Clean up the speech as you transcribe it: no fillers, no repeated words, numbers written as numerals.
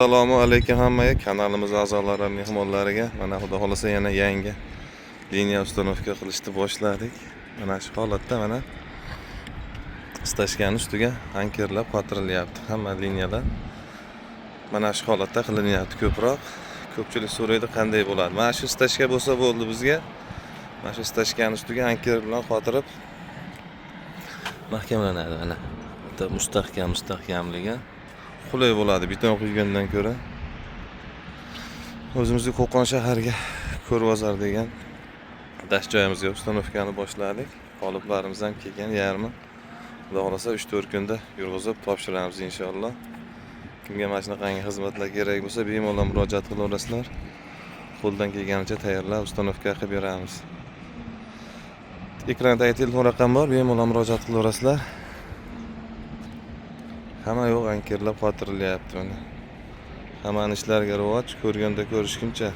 Assalomu alaykum hammaga, kanalimiz a'zolari va mehmonlariga. Mana, xudo xohlasa, yana yangi liniya установка qilishni boshladik. Mana shu holatda, mana, стяжка ni ustiga ankerlab qotirilyapti. Hamma liniyalar mana shu holatda qilinyapti ko'proq. Ko'pchilik so'raydi, qanday bo'ladi? Mana shu стяжка bo'lsa bo'ldi bizga. Mana shu стяжка ni ustiga anker bilan qotirib mahkamlanadi mana. Bitta mustahkam, mustahkamligi qulay bo'ladi beton quygandan ko'ra. O'zimizni Qo'qon shahariga, Ko'rbozor degan dasht joyimizga установка ni boshladik. Qoliplarimiz ham kelgan yarmi. Xudo xohlasa, 3-4 kunda yurg'izib topshiramiz, inshaalloh. Kimga mana shunaqangi xizmatlar kerak bo'lsa, bemalol murojaat qilaverasizlar. Qo'ldan kelganicha tayyorlab, установка qilib beramiz. Ekranda telefon raqam bor, bemalol murojaat qilaverasizlar. Hamma yoq ankerlab qotirilyapti mana. Hammani ishlariga rivoj, ko'rganda ko'rishguncha.